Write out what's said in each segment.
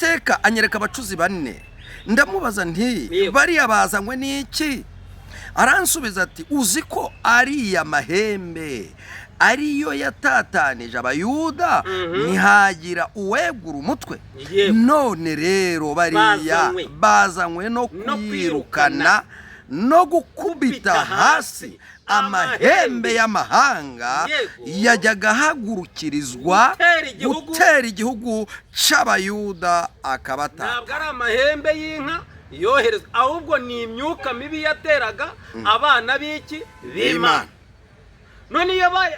Uwiteka anyereka abacuzi bane, ndamubaza nti: "Bariya bazanywe n'iki?" Aransubiza ati: "Uzi ko ariya mahembe ariyo yatatanije Abayuda, ntihagira uwegura umutwe? None rero bariya Bazanywe. bazanywe no No kwirukana kwirukana no gukubita Gukubita hasi hasi amahembe amahembe y'amahanga yajyaga ahagurukirizwa Gutera igihugu. gutera igihugu c'Abayuda akabata." Ntabwo ari amahembe y'inka yoherezwa, ahubwo ni imyuka mibi yateraga abana b'iki? B'Imana. None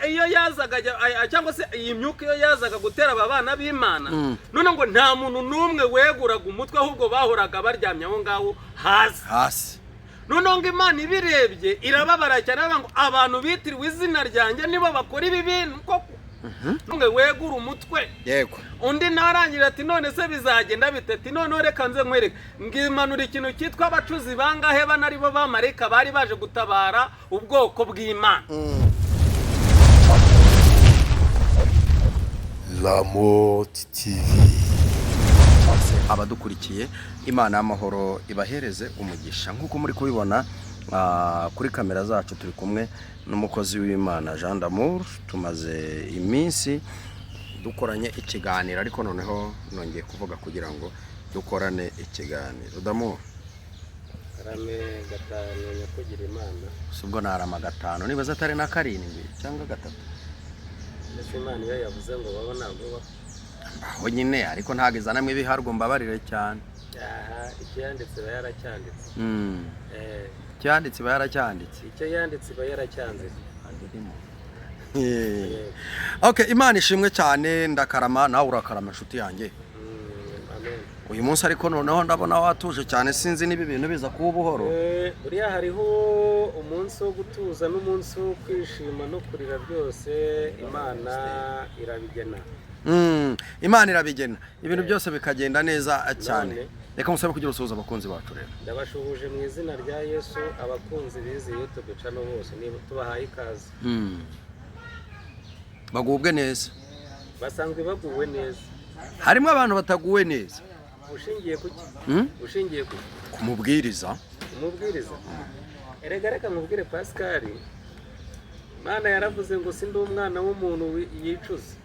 iyo yazaga cyangwa se iyi myuka iyo yazaga gutera aba bana b'Imana, none ngo nta muntu n'umwe weguraga umutwe, ahubwo bahoraga baryamye aho ngaho hasi. Hasi. Noneho ngo Imana ibirebye irababara cyane, aravuga ngo: "Abantu bitiriwe izina ryanjye nibo bakora ibi bintu koko, n'umwe wegura umutwe?" Undi nawe arangira ati: "None se bizagenda bite?" Ati: "Noneho reka nze nkwereke." Ngimanura ikintu cyitwa abacuzi bangahe? Bana aribo bamarayika bari baje gutabara ubwoko bw'Imana. Lamothe TV. Abadukurikiye, Imana y'amahoro ibahereze umugisha. Nk'uko muri kubibona kuri kamera zacu, turi kumwe n'umukozi w'Imana Jean d'Amour. Tumaze iminsi dukoranye ikiganiro, ariko noneho nongeye kuvuga kugira ngo dukorane ikiganiro. D'amour. Karame gatanu, nyakugira Imana. Si ubwo narama gatanu, nibaza atari na karindwi cyangwa gatatu. Ndetse Imana iyo yavuze ngo babo ntabwo Aho nyine, ariko ntabwo izanamo ibihargo, mbabarire cyane. Aha, icyo yanditse iba yaracyanditse. Icyanditse iba yaracyanditse. Icyo yanditse iba yaracyanze. Okay, Imana ishimwe cyane. Ndakarama, nawe urakarama, inshuti yanjye. Amen. Uyu munsi ariko noneho ndabona watuje cyane, sinzi niba ibintu biza kuba buhoro. Buriya hariho umunsi wo gutuza n'umunsi wo kwishima no kurira, byose Imana irabigena. Imana irabigena, ibintu byose bikagenda neza cyane. None. Reka musabe kugira usuhuza abakunzi bacu rero. Ndabashuhuje mu izina rya Yesu, abakunzi bizi YouTube channel bose, niba tubahaye ikaze. Bagubwe neza. Basanzwe baguwe neza. Harimo abantu bataguwe neza. Ushingiye kuki? Mm? Ushingiye kuki? Kumubwiriza. Umubwiriza? Erega reka nkubwire, Pascal, Imana yaravuze ngo: "Sindi umwana w'umuntu yicuza."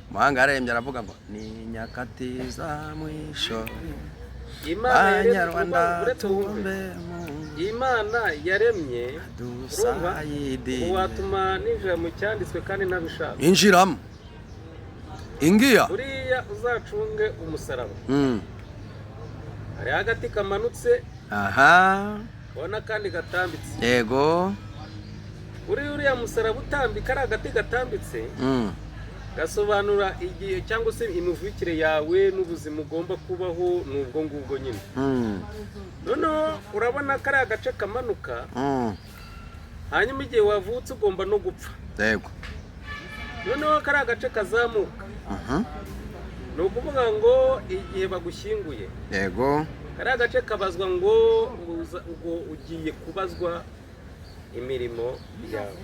Umuhanga yararembye, aravuga ngo ni nyakati za mwisho. Imana yaremye Banyarwanda, uretse wumve. tumbe mu Imana yaremye, urumva, dusayidire. ubu watuma ninjira mu cyanditswe kandi ntabishaka. Injiramo, ingiya. Buriya uzacunge umusaraba, hariho agati kamanutse, ubona akandi gatambitse. Buriya uriya musaraba utambika, ari agati gatambitse, gasobanura igihe cyangwa se imivukire yawe n'ubuzima ugomba kubaho, ni ubwo ngubwo nyine. Noneho urabona ko ari agace kamanuka, hanyuma igihe wavutse ugomba no gupfa. Noneho kari agace kazamuka, ni ukuvuga ngo igihe bagushyinguye, kari agace kabazwa ngo ubwo ugiye kubazwa imirimo yawe.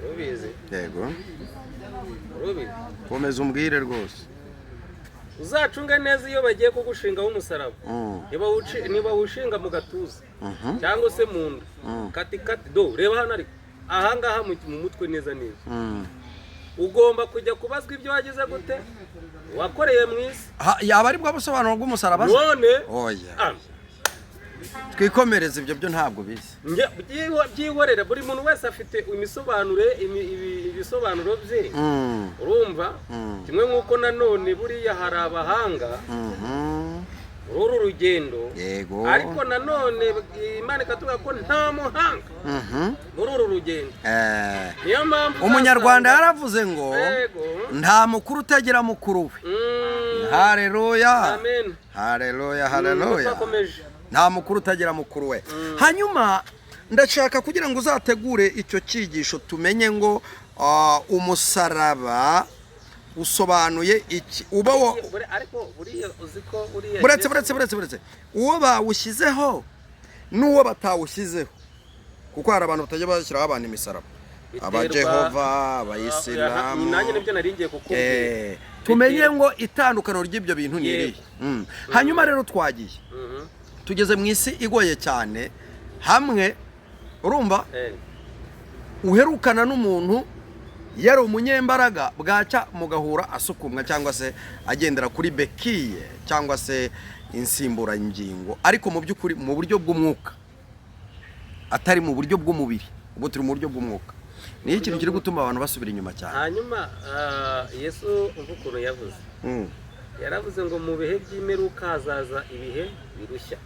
Urubizi? Yego. Urubizi? Komeza umbwire rwose. Uzacunge neza iyo bagiye kugushingaho umusaraba, ntibawushinga mu gatuza cyangwa se mu nda, kati kati do. Reba hano, ariko ahangaha mu mutwe neza neza, ugomba kujya kubazwa ibyo wagize gute, wakoreye mu isi. Yaba ari bwo busobanuro bw'umusaraba se? None Oya. Ah, Twikomereze, ibyo byo ntabwo bizi. Byihorera, buri muntu wese afite imisobanuro, ibisobanuro bye. Urumva? Kimwe nk'uko nanone buriya hari abahanga muri uru rugendo, ariko nanone Imana ikatubwira ko nta muhanga muri uru rugendo. Niyo mpamvu Umunyarwanda uzasanga- yaravuze ngo nta mukuru utagira mukuru we. Haleluya. Amen. Haleluya, haleluya. Twakomeje. Nta mukuru utagira mukuru we. Hanyuma ndashaka kugira ngo uzategure icyo cyigisho, tumenye ngo umusaraba usobanuye iki, uba Ariko buriya uzi ko buriya buretse Yesu- buretse, buretse, buretse, uwo bawushyizeho n'uwo batawushyizeho, kuko hari abantu batajya bashyiraho abantu imisaraba, Biterwa- Abajehova, Aha, Abayisilamu. nanjye nibyo nari ngiye kukubwira. Tumenye ngo itandukaniro ry'ibyo bintu ni Yego. irihe. Hanyuma rero twagiye, tugeze mu isi igoye cyane, hamwe urumva uherukana n'umuntu yari umunyembaraga, bwacya mugahura asukumwa cyangwa se agendera kuri béquille cyangwa se insimburangingo, ariko mu by'ukuri mu buryo bw'umwuka, atari mu buryo bw'umubiri. Ubwo turi mu buryo bw'umwuka. Niyo ikintu kiri gutuma abantu basubira inyuma cyane. Hanyuma Yesu, umva ukuntu yavuze. Yaravuze ngo mu bihe by'imperuka hazaza ibihe birushya,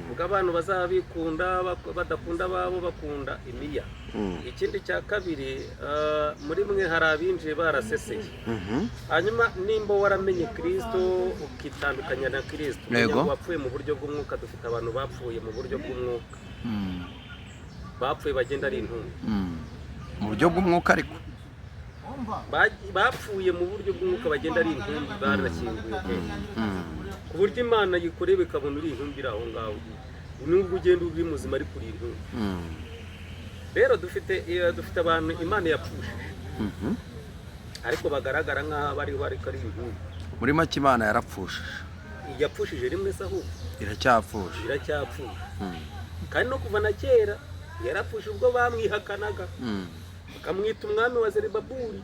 ubwo abantu bazaba bikunda, badakunda ababo, bakunda imiya. Ikindi cya kabiri, muri mwe hari abinjiye baraseseye. Hanyuma nimba waramenye Kirisito, ukitandukanya na Kirisito, umenya ngo wapfuye mu buryo bw'umwuka. Dufite abantu bapfuye mu buryo bw'umwuka, bapfuye bagenda ari intumbi. Mu buryo bw'umwuka ariko. Bapfuye mu buryo bw'umwuka, bagenda ari intumbi, barashyinguye pe, ku buryo Imana yikoreba ikabona uri intumbi iri aho ngaho, nubwo ugenda uri muzima ariko uri intumbi. Rero dufite abantu Imana yapfushije, ariko bagaragara nk'aho bariho ariko ari intumbi. Muri make Imana yarapfushije. Yapfushije rimwe se ahubwo? Iracyapfusha. Iracyapfusha. Kandi no kuva na kera yarapfushije, ubwo bamwihakanaga, bakamwita umwami wa Zerubabuli.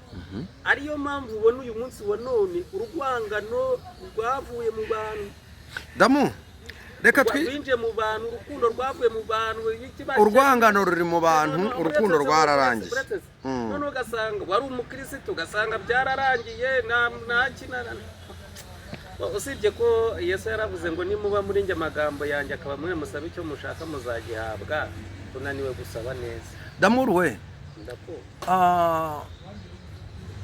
Ariyo mpamvu ubona uyu munsi wa none urwangano rwavuye mu bantu. Damu, reka twi Rwinjiye mu bantu, urukundo rwavuye mu bantu, Urwangano ruri mu bantu. No, no, Urukundo uretse se, rwararangiye. uretse se. None ugasanga wari umukirisitu, ugasanga byararangiye, nta kinana, usibye ko Yesu yaravuze ngo nimuba muri njye, amagambo yanjye akaba mwe, musabe icyo mushaka muzagihabwa. Tunaniwe gusaba neza. Damuru we. Ndakumva.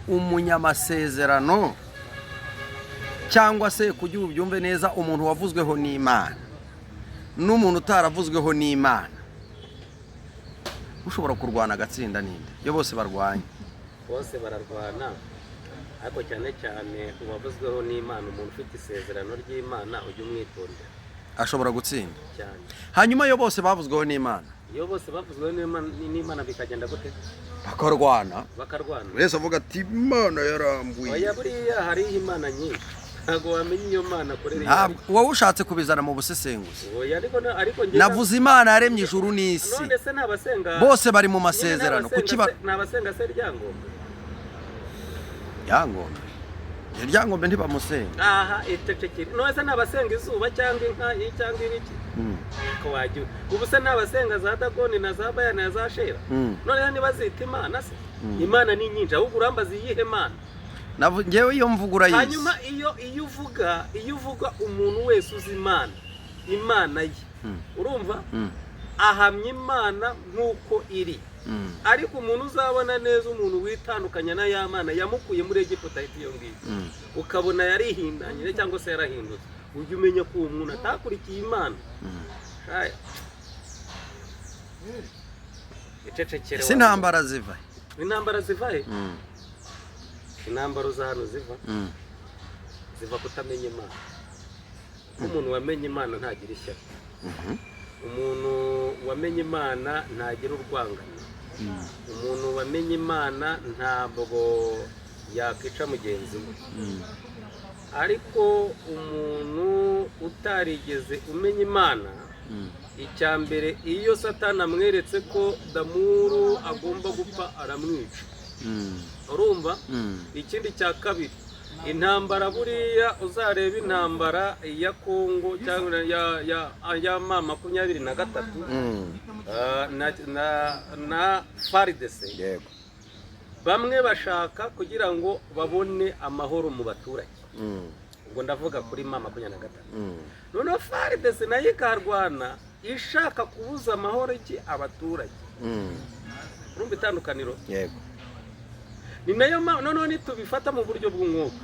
Umunyamasezerano, cyangwa se kugira ubyumve neza, umuntu wavuzweho n'Imana n'umuntu utaravuzweho n'Imana ushobora kurwana agatsinda ninde, iyo bose barwanye? Bose bararwana, ariko cyane cyane uwavuzweho n'Imana, umuntu ufite isezerano ry'Imana, ujya umwitondera. Ashobora gutsinda. Cyane. Hanyuma iyo bose bavuzweho n'Imana? Iyo bose bavuzweho n'Imana bikagenda gute? Bakarwana. Bakarwana. Buri wese avuga ati: "Imana yarambuye." Oya, buriya hariho imana nyinshi, ntabwo wamenya iyo mana akorera iyo. Ntabwo wowe ushatse kubizana mu busesenguzi. Oya, ariko njye Navuze Imana yaremye ijuru n'isi. None se ntabasenga? Bose bari mu Nyine masezerano, kuki ba ntabasenga se Ryangombe? Ryangombe, Ryangombe ntibamusenga. Aha, icecekere. None se ntabasenga izuba cyangwa inka cyangwa ibiki? Ko wajya ubu se ntabasenga za Dagoni na za Bayani na za Shera? None niba zita imana se, imana ni nyinshi, ahubwo urambaza iyihe mana? Njyewe iyo mvuga urayizi. Hanyuma iyo uvuga umuntu wese uzi Imana, Imana ye, urumva, ahamya Imana nk'uko iri. Ariko umuntu uzabona neza, umuntu witandukanya na ya Mana yamukuye muri Egiputa, ahita iyo ngiyo, ukabona yarihindanyije cyangwa se yarahindutse, ujye umenya ko uwo muntu atakurikiye Imana. Shaya. Icecekere. Ese intambara ziva he? Intambara ziva he? Intambara uza hano ziva, ziva kutamenya Imana. Kuko umuntu wamenye Imana ntagira ishyaka. Umuntu wamenye Imana ntagira urwangano. Umuntu wamenye Imana ntabwo yakwica mugenzi we. Ariko umuntu utarigeze umenya Imana, icya mbere, iyo Satani amweretse ko Damuru agomba gupfa, aramwica. Urumva? Ikindi cya kabiri, intambara, buriya uzareba intambara ya Kongo cyangwa ya M23 na FARDC, bamwe bashaka kugira ngo babone amahoro mu baturage. Ubwo ndavuga kuri M23. Noneho FARDC nayo ikarwana ishaka kubuza amahoro iki? Abaturage. Urumva itandukaniro? Yego. Ni nayo mpamvu noneho nitubifata mu buryo bw'umwuka,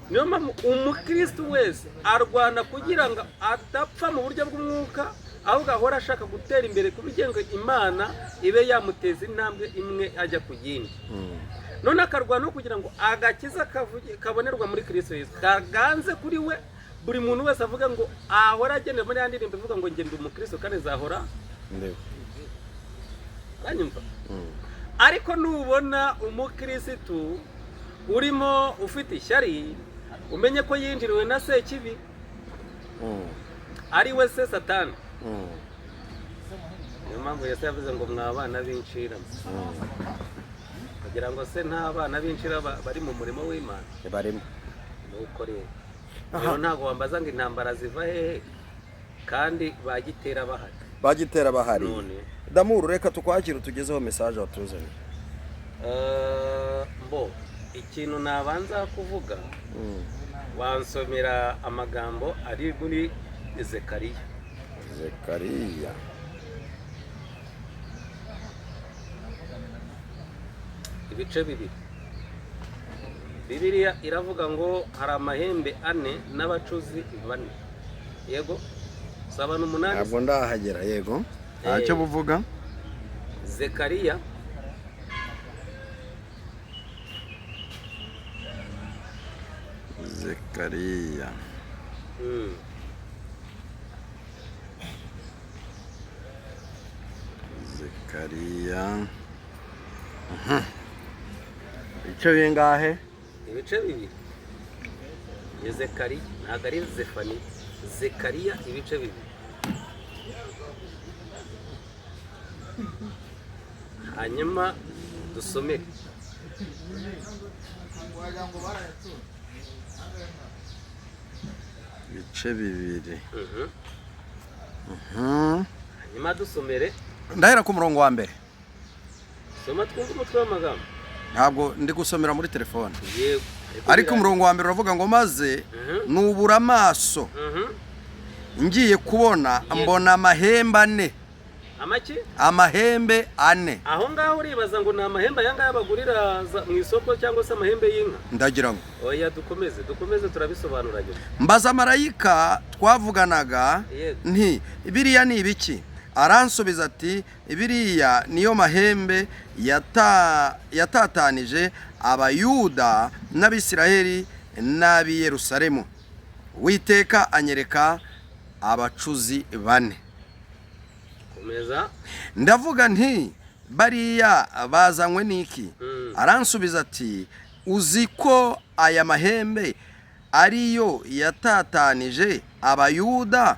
niyo mpamvu umukristo wese arwana kugira ngo adapfa mu buryo bw'umwuka, ahubwo ahora ashaka gutera imbere kugira ngo Imana ibe yamuteza intambwe imwe ajya ku yindi. None akarwana no kugira ngo agakiza kabonerwa muri Kristo Yesu kaganze kuri we, buri muntu wese avuga ngo ahora agendera muri ya ndirimbo ivuga ngo ngenda umukristo kandi nzahora. Uranyumva? Ariko nubona umukirisitu urimo ufite ishyari Umenye ko yinjiriwe na Sekibi, ari we se Satani. Niyo mpamvu Yesu yavuze ngo: "Mwa bana b'incira." Kugira ngo se nta bana b'incira bari mu murimo w'Imana? Barimo. Nuko rero ntabwo wambaza ngo intambara ziva hehe kandi bagitera bahari. Bagitera bahari. None Damuru, reka tukwakire, utugezeho message watuzaniye. Mbo ikintu nabanza kuvuga, wansomera amagambo ari muri Zekariya. Zekariya. Ibice 2. Bibiliya iravuga ngo hari amahembe ane n'abacuzi bane. Yego, si abantu 8? Ntabwo ndahagera. Yego, ntacyo buvuga. Zekariya. Zekariya. Zekariya. Ibice bingahe? Ibice 2. Ni Zekariya, ntabwo ari Zefaniya. Zekariya ibice 2, hanyuma dusomere. Ibice 2. Hanyuma dusomere. Ndahera ku murongo wa mbere. Soma twumve umutwe w'amagambo. Ntabwo ndi gusomera muri telefone. Yego. Ariko umurongo wa mbere uravuga ngo: "Maze nubura amaso, ngiye kubona, mbona amahembe ane." Amaki? Amahembe ane. Aho ngaho uribaza ngo ni amahembe aya ngaya bagurira mu isoko cyangwa se amahembe y'inka? Ndagira ngo Oya, dukomeze, dukomeze, turabisobanura nyuma. Mbaza marayika twavuganaga nti: 'Biriya ni ibiki?' Aransubiza ati: 'Biriya niyo mahembe yatatanije Abayuda n'Abisiraheli n'ab'i Yerusalemu.' Uwiteka anyereka abacuzi bane." Komeza. Ndavuga nti: 'Bariya bazanywe n'iki?' Aransubiza ati: 'Uzi ko aya mahembe ariyo yatatanije Abayuda,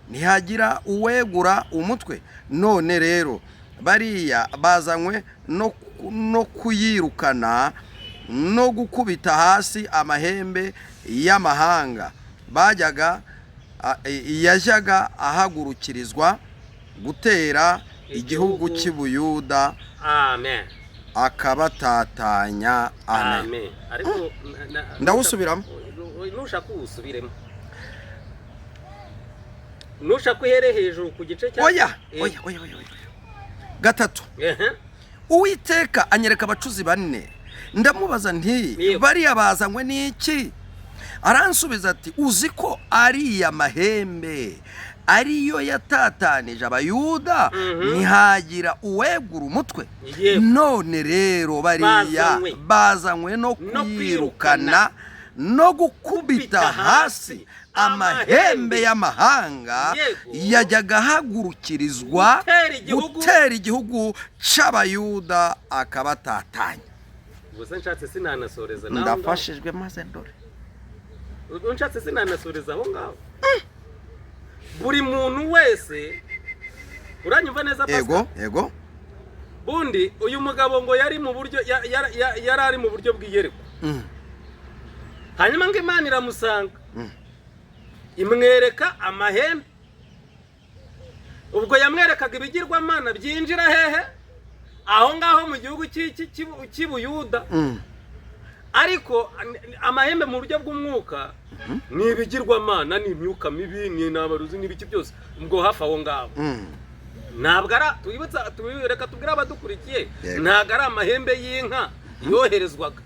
ntihagira uwegura umutwe? None rero bariya bazanywe no kuyirukana no gukubita hasi amahembe y'amahanga bajyaga yajyaga ahagurukirizwa gutera igihugu cy'Ubuyuda, Amen. akabatatanya.' Amen." Amen. Ariko Ndawusubiramo. Nushaka uwusubiremo, nushaka uhere hejuru ku gice cya Oya. Oya, oya, oya, oya. Gatatu. "Uwiteka anyereka abacuzi bane. Ndamubaza nti: 'Bariya bazanywe n'iki?' Aransubiza ati: 'Uzi ko ariya mahembe ariyo yatatanije Abayuda, ntihagira uwegura umutwe? None rero bariya Bazanywe. bazanywe no No kuyirukana kwirukana. no gukubita Gukubita hasi hasi amahembe amahembe. y'amahanga yajyaga ahagurukirizwa Gutera igihugu. gutera igihugu c'Abayuda, akabatatanya.'" Gusa nshatse sinanasoreza naho ngaho. Ndafashijwe, maze ndore. Nshatse sinanasoreza aho ngaho. Buri muntu wese, uranyumva neza, Pastor? Yego, yego. Bundi uyu mugabo ngo yari mu buryo yari ari mu buryo bw'iyerekwa. Hanyuma ngo Imana iramusanga, imwereka amahembe. Ubwo yamwerekaga ibigirwamana byinjira hehe? Aho ngaho mu gihugu cy'Ubuyuda. Ariko amahembe mu buryo bw'umwuka ni ibigirwamana, ni imyuka mibi, ni abarozi n'ibiki byose ubwo hafi aho ngaho. Ntabwo ari twibutsa, reka tubwire abadukurikiye, ntabwo ari amahembe y'inka yoherezwaga.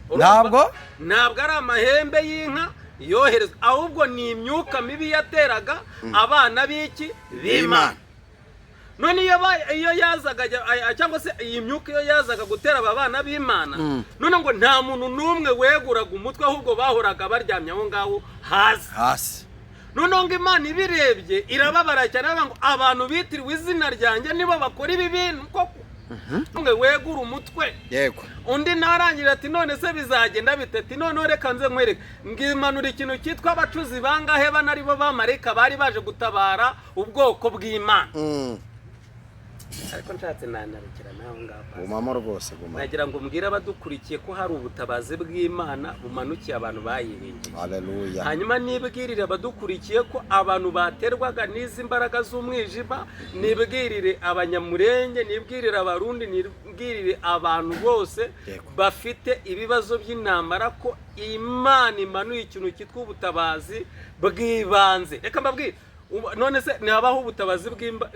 Urumva? Ntabwo? Ntabwo ari amahembe y'inka yoherezwa, ahubwo ni imyuka mibi yateraga abana b'iki? B'Imana. None iyo yazaga cyangwa se iyi myuka iyo yazaga gutera aba bana b'Imana, none ngo nta muntu n'umwe weguraga umutwe, ahubwo bahoraga baryamye aho ngaho hasi. Hasi. Noneho ngo Imana ibirebye irababara cyane, aravuga ngo: "Abantu bitiriwe izina ryanjye nibo bakora ibi bintu koko?" Umwe wegura umutwe. Undi narangira ati: "None se bizagenda bite?" Ati: "Noneho reka nze nkwereke." Ngimanura ikintu cyitwa abacuzi bangahe? Bane, aribo bamarayika bari baje gutabara ubwoko bw'Imana. Ariko nshatse nanarukira naho ngaho. Gumamo rwose, gumamo. Nagira ngo mbwire abadukurikiye ko hari ubutabazi bw'Imana bumanukiye abantu bayiringiye. Haleluya. Hanyuma nibwirire abadukurikiye ko abantu baterwaga n'izi mbaraga z'umwijima, nibwirire Abanyamurenge, nibwirire Abarundi, nibwirire abantu bose bafite ibibazo by'intambara ko Imana imanuye ikintu cyitwa ubutabazi bw'ibanze. Reka mbabwire, none se ntihabaho ubutabazi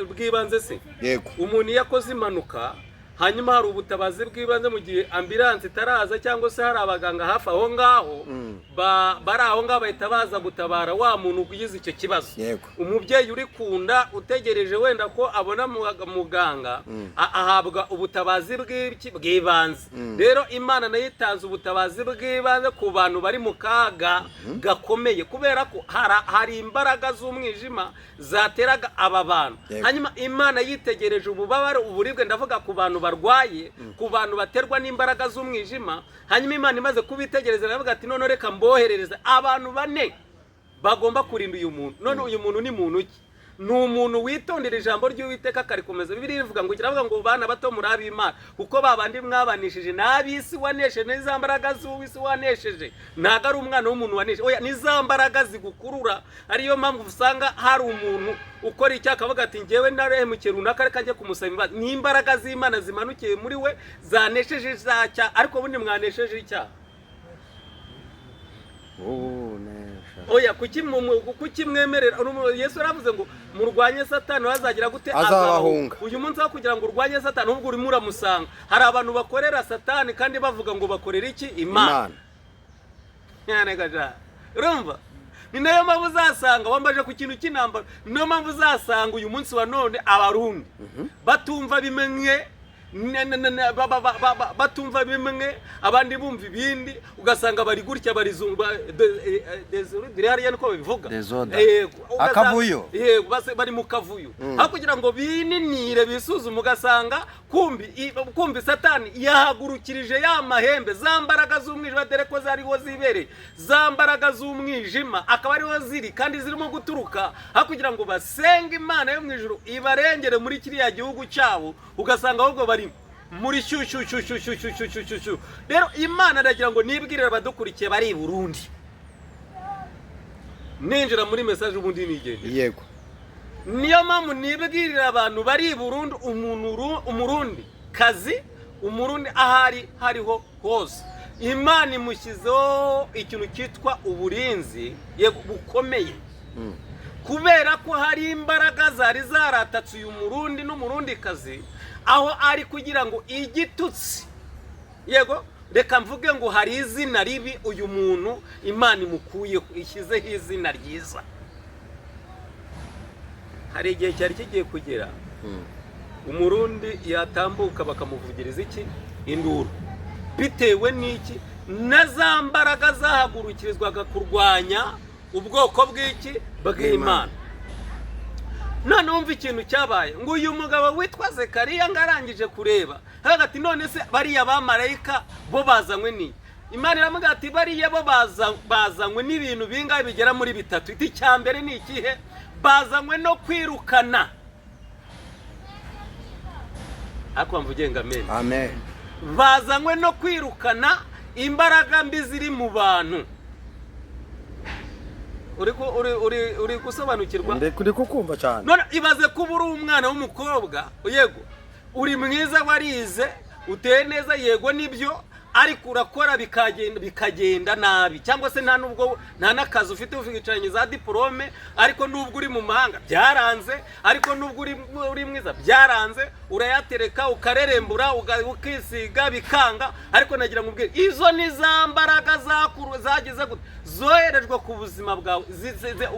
bw'ibanze se? Yego. Umuntu iyo akoze impanuka, hanyuma hari ubutabazi bw'ibanze mu gihe ambulance itaraza cyangwa se hari abaganga hafi aho ngaho, bari aho ngaho bahita baza gutabara wa muntu ugize icyo kibazo. Umubyeyi uri ku nda utegereje wenda ko abona muganga, ahabwa ubutabazi bw'ibanze. Rero Imana nayo itanze ubutabazi bw'ibanze ku bantu bari mu kaga gakomeye, kubera ko hari imbaraga z'umwijima zateraga aba bantu. Hanyuma Imana yitegereje ububabare, uburibwe, ndavuga ku bantu barwaye, ku bantu baterwa n'imbaraga z'umwijima. Hanyuma Imana imaze kubitegereza iravuga ati: "None reka mboherereze abantu bane bagomba kurinda uyu muntu." None uyu muntu ni muntu ki? Ni umuntu witondera ijambo ry'Uwiteka akarikomeza. Bibiliya ivuga ngo, kiravuga ngo: "Bana bato, muri ab'Imana, kuko ba bandi mwabanishije n'ab'isi wanesheje, n'iza mbaraga z'uw'isi wanesheje." Ntabwo ari umwana w'umuntu wanesheje, oya, ni za mbaraga zigukurura. Ariyo mpamvu usanga hari umuntu ukora icyaha akavuga ati: "Ngewe narahemukiye runaka, reka njye kumusaba imbabazi." Ni imbaraga z'Imana zimanukiye muri we zanesheje za cyaha. Ariko ubundi mwanesheje icyaha? Unesha. Oya, kuki mwemerera? Yesu yaravuze ngo murwanye Satani, azagira gute? Azabahunga. Uyu munsi aho kugira ngo urwanye Satani, ahubwo urimo uramusanga. Hari abantu bakorera Satani kandi bavuga ngo bakorera iki? Imana. Imana. Nyane gaja. Urumva, ni nayo mpamvu uzasanga wambaje ku kintu cy'intambara, ni nayo mpamvu uzasanga uyu munsi wa none Abarundi batumva bimwe, batumva bimwe, abandi bumva ibindi, ugasanga bari gutya, bari désordre hariya, niko babivuga. Désordre. Yego, Akavuyo. Yego, bari mu kavuyo. Aho kugira ngo bininire bisuzume, ugasanga kumbi Satani yahagurukirije ya mahembe, za mbaraga z'umwijima, dore ko zariho zibereye, za mbaraga z'umwijima akaba ariho ziri kandi zirimo guturuka. Aho kugira ngo basenge Imana yo mu ijuru ibarengere muri kiriya gihugu cyabo, ugasanga ahubwo bari muri shyushyushyushyushyushyushyushyushu. Rero Imana aragira ngo nibwirire abadukurikiye bari i Burundi, ninjira muri message ubundi nigende. Niyo mpamvu nibwirira abantu bari i Burundi, umuntu Umurundi kazi, Umurundi ahari hariho hose, Imana imushyizeho ikintu cyitwa uburinzi, yego, bukomeye, kubera ko hari imbaraga zari zaratatse uyu Murundi n'Umurundi kazi aho ari, kugira ngo igitutsi, yego, reka mvuge ngo hari izina ribi uyu muntu Imana imukuyeho, ishyizeho izina ryiza. Hari igihe cyari kigiye kugera Umurundi yatambuka bakamuvugiriza iki? Induru. Bitewe n'iki? Na za mbaraga zahagurukirizwaga kurwanya ubwoko bw'iki? Bw'Imana. None wumva ikintu cyabaye, ngo uyu mugabo witwa Zekariya ngo arangije kureba hagati: "None se bariya bamarayika bo bazanywe n'iki?" Imana iramubwira ati: "Bariya bo bazanywe n'ibintu bingahe? Bigera muri bitatu." Iti: "Icya mbere ni ikihe?" Bazanywe no kwirukana, ariko mvuge ngo amen. Amen. Bazanywe no kwirukana imbaraga mbi ziri mu bantu. Uri gusobanukirwa? Ndi kukumva cyane. None ibaze kuba uri umwana w'umukobwa, yego uri mwiza, warize, uteye neza, yego nibyo, ariko urakora bikagenda nabi, cyangwa se nta nubwo nta n'akazi ufite, wicaranye za diporome, ariko nubwo uri mu mahanga byaranze, ariko nubwo uri mwiza byaranze, urayatereka, ukarerembura, ukisiga bikanga. Ariko nagira ngo ubwire, izo ni za mbaraga zagize gute? Zoherejwe ku buzima bwawe.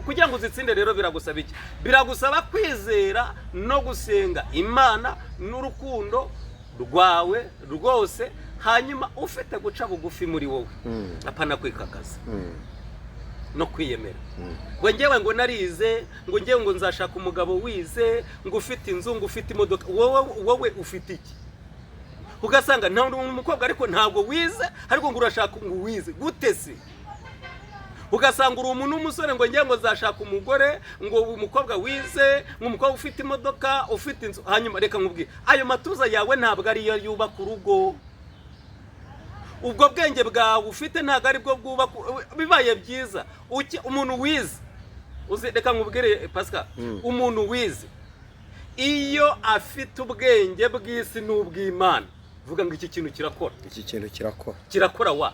Kugira ngo uzitsinde rero biragusaba iki? Biragusaba kwizera no gusenga Imana n'urukundo rwawe rwose, hanyuma ufite guca bugufi muri wowe, apana kwikakaza no kwiyemera ngo ngewe ngo narize, ngo ngewe ngo nzashaka umugabo wize, ngo ufite inzu, ngo ufite imodoka. Wowe ufite iki? Ugasanga nta umukobwa, ariko ntabwo wize, ariko ngo urashaka ngo wize gute se? Ugasanga uri umuntu w'umusore ngo ngiye ngo nzashaka umugore, ngo umukobwa wize, ngo umukobwa ufite imodoka, ufite inzu. Hanyuma reka nkubwire, ayo matuza yawe ntabwo ariyo yubaka urugo. Ubwo bwenge bwawe ufite ntabwo ari bwo bwubaka. Bibaye byiza umuntu wize, uzi, reka nkubwire Pascal, umuntu wize iyo afite ubwenge bw'isi n'ubw'Imana, vuga ngo iki kintu kirakora. Iki kintu kirakora. Kirakora wa.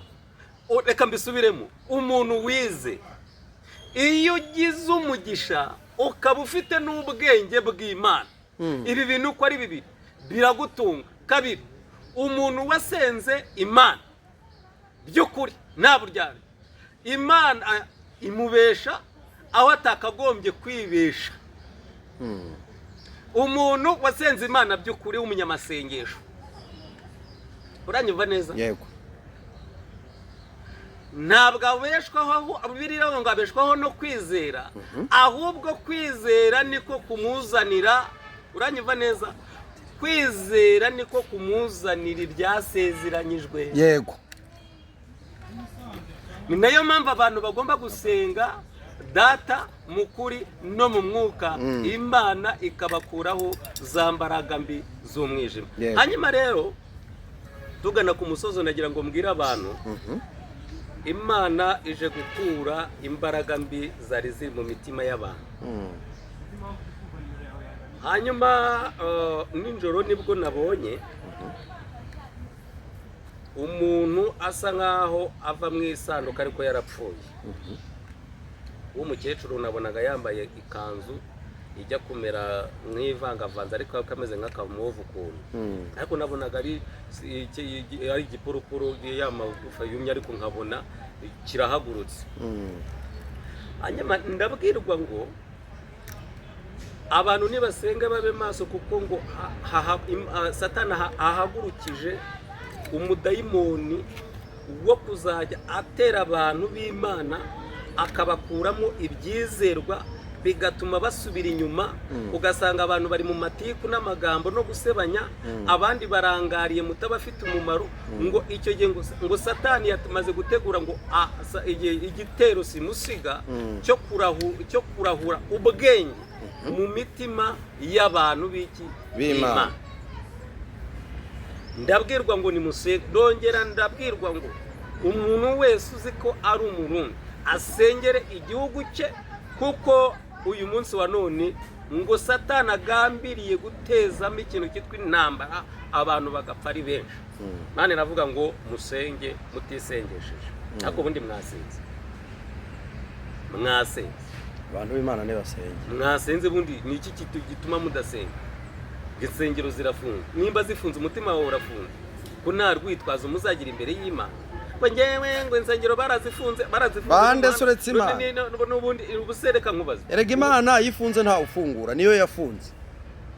Reka mbisubiremo: umuntu wize, iyo ugize umugisha ukaba ufite n'ubwenge bw'Imana, ibi bintu uko ari bibiri biragutunga. Kabiri, umuntu wasenze Imana by'ukuri nta buryarya, Imana imubesha aho atakagombye kwibesha. Umuntu wasenze Imana by'ukuri w'umunyamasengesho, uranyumva neza? Yego. Ntabwo abeshwaho, biriya ngo abeshwaho no kwizera, ahubwo kwizera niko kumuzanira. Uranyumva neza? Kwizera niko kumuzanira ibyasezeranyijwe. Yego. Ni nayo mpamvu abantu bagomba gusenga Data mu kuri no mu mwuka, Imana ikabakuraho za mbaraga mbi z'umwijima. Hanyuma rero tugana ku musozi, nagira ngo mbwire abantu, Imana ije gukura imbaraga mbi zari ziri mu mitima y'abantu. Hanyuma nijoro nibwo nabonye umuntu asa nkaho ava mu isanduku ariko yarapfuye, w'umukecuru. Nabonaga yambaye ikanzu ijya kumera nk'ivangavanze, ariko kameze nk'akamovu ukuntu, ariko nabonaga ari igipurupuru, ya magufa yumye, ariko nkabona kirahagurutse. Hanyuma ndabwirwa ngo abantu nibasenga babe maso, kuko ngo Satani ahagurukije umudayimoni wo kuzajya atera abantu b'Imana, akabakuramo ibyizerwa, bigatuma basubira inyuma. Ugasanga abantu bari mu matiku n'amagambo no gusebanya, abandi barangariye mutabafite umumaro. Ngo icyo gihe ngo Satani yamaze gutegura ngo igitero simusiga cyo kurahura ubwenge mu mitima y'abantu b'iki? B'Imana. Ndabwirwa ngo nimusenge. Ndongera ndabwirwa ngo umuntu wese uzi ko ari Umurundi asengere igihugu cye, kuko uyu munsi wa none ngo Satani agambiriye gutezamo ikintu cyitwa intambara, abantu bagapfa ari benshi. Mani navuga ngo musenge mutisengesheje, ariko ubundi mwasenze, mwasenze? Abantu b'Imana ntibasenge. Mwasenze? Ubundi ni iki gituma mudasenga? Insengero zirafunze. Nimba zifunze, umutima wawe urafunze, ko nta rwitwazo muzagira imbere y'Imana ngo ngewe ngo insengero barazifunze, barazifunze. Bande se uretse Imana? N'ubundi ubuse reka nkubaze. Erega Imana iyo ifunze ntawe ufungura, niyo yafunze.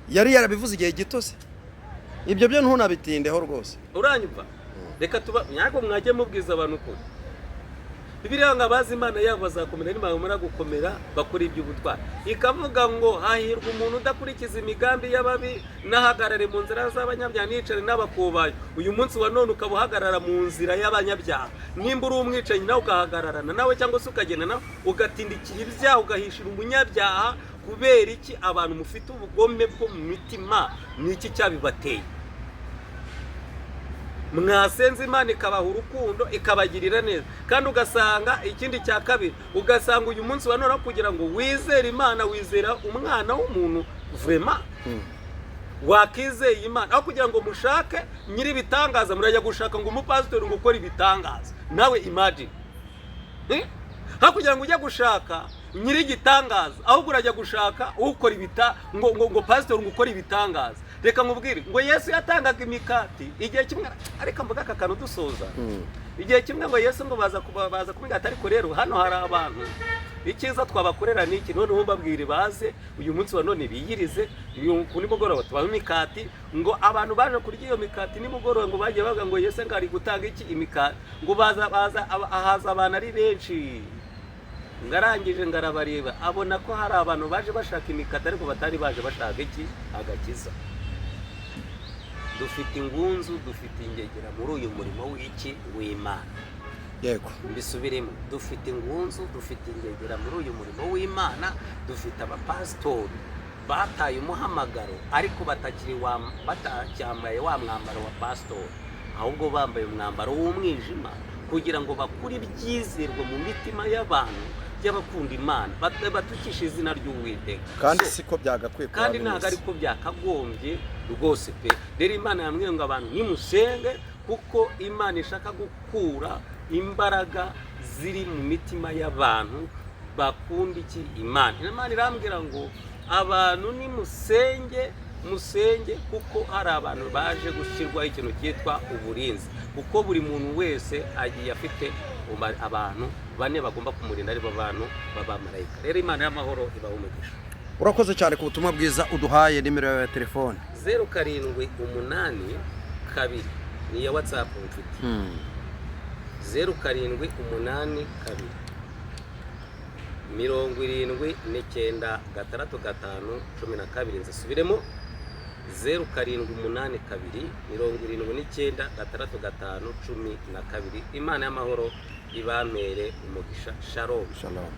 Yari yarabivuze igihe gito se? Ibyo byo ntunabitindeho rwose. Uranyumva? Reka tuba ntabwo mwajye mubwiza abantu ukuri. Bibiliya ngo abazi Imana yabo bazakomera, nibamara gukomera bakora iby'ubutwari. Ikavuga ngo hahirwa umuntu udakurikiza imigambi y'ababi, n'ahagarare mu nzira z'abanyabyaha, nicare n'abakobayi. Uyu munsi wa none ukaba uhagarara mu nzira y'abanyabyaha, nimba uri umwicanyi nawe ugahagararana nawe, cyangwa se ukagenda nawe ugatindikira ibyaha, ugahishira umunyabyaha. Kubera iki abantu mufite ubugome bwo mu mitima? Ni iki cyabibateye? Mwasenze Imana ikabaha urukundo, ikabagirira neza. Kandi ugasanga ikindi cya kabiri, ugasanga uyu munsi wa none kugira ngo wizere Imana, wizera umwana w'umuntu. Vraiment, wakizeye Imana aho kugira ngo mushake nyiri ibitangaza, murajya gushaka ngo umupasitori ngo ukore ibitangaza. Nawe imagine, Eh? Aho kugira ngo ujye gushaka nyiri igitangaza, ahubwo urajya gushaka ukora ibita ngo pasitori ngo ukore ibitangaza. Reka nkubwire ngo Yesu yatangaga imikati igihe kimwe. Ariko mvuga aka kantu dusoza. Igihe kimwe ngo Yesu ngo baza kumubwira ati: "Ariko rero hano hari abantu, icyiza twabakorera ni iki? Noneho mbabwire baze uyu munsi wa none biyirize, ku nimugoroba tubahe imikati." Ngo abantu baje kurya iyo mikati nimugoroba, ngo bagiye bavuga ngo Yesu ngo ari gutanga iki? Imikati. Ngo baza haza abantu ari benshi. Ngo arangije ngo arabareba, abona ko hari abantu baje bashaka imikati, ariko batari baje bashaka iki? Agakiza. Dufite ingunzu, dufite ingegera muri uyu murimo w'iki? W'Imana. Mbisubiremo: dufite ingunzu, dufite ingegera muri uyu murimo w'Imana. Dufite abapasitori bataye umuhamagaro, ariko batakiri wa batacyambaye wa mwambaro wa pasitori, ahubwo bambaye umwambaro w'umwijima kugira ngo bakure ibyizerwa mu mitima y'abantu, by'abakunda Imana, batukisha izina ry'Uwiteka. Kandi So, siko byagakwiye kuba kandi ntabwo bimeze. Ariko byakagombye rwose pe. Rero Imana yambwiye ngo abantu nimusenge, kuko Imana ishaka gukura imbaraga ziri mu mitima y'abantu bakunda iki? Imana. Imana irambwira ngo abantu nimusenge, musenge, kuko hari abantu baje gushyirwaho ikintu cyitwa uburinzi, kuko buri muntu wese agiye afite abantu bane bagomba kumurinda, aribo bantu b'abamarayika. Rero Imana y'amahoro ibaha umugisha. Urakoze cyane ku butumwa bwiza uduhaye. Nimero yawe ya telefone? 0782, ni iya WhatsApp mfite. 0782 79 65 12. Nzisubiremo: 0782 79 65 12. Imana y'amahoro ibamere umugisha. Shalom. Shalom.